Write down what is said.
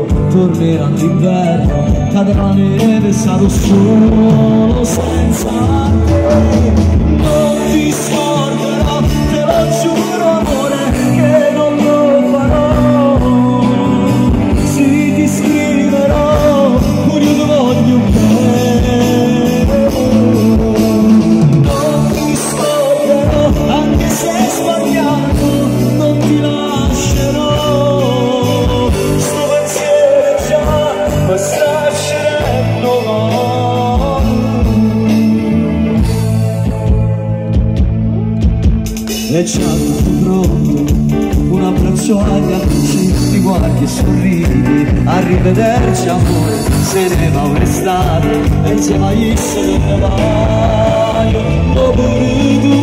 solo, tornerà l'inverno, cadrà la neve, sarò solo senza te. Non ti scorderò, te lo giuro amore, che non lo farò. Sì, ti scriverò, pure io ti voglio bene. Non ti scorderò, anche se sbagliato, non ti lascerò. Sto pensiero già mi sta scendendo. E già tutto pronto, un abbraccio agli amici, ti guardi e sorridi, arrivederci amore, se ne va un'estate, e insieme a se ne va, io, ma pure tu.